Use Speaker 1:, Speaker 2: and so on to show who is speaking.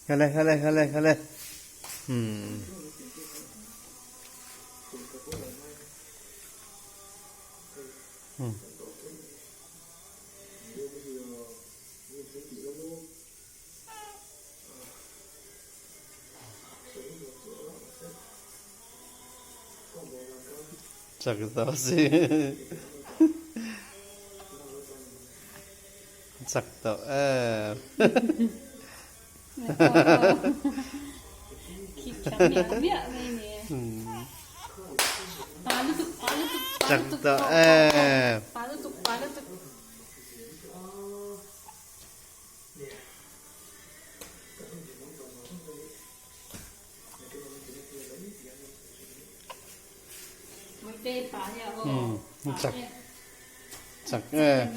Speaker 1: Khale khale khale khale. Hmm. Hmm. Chak tawh si. Chak tawh em. Chak tawh em. Chak chak e.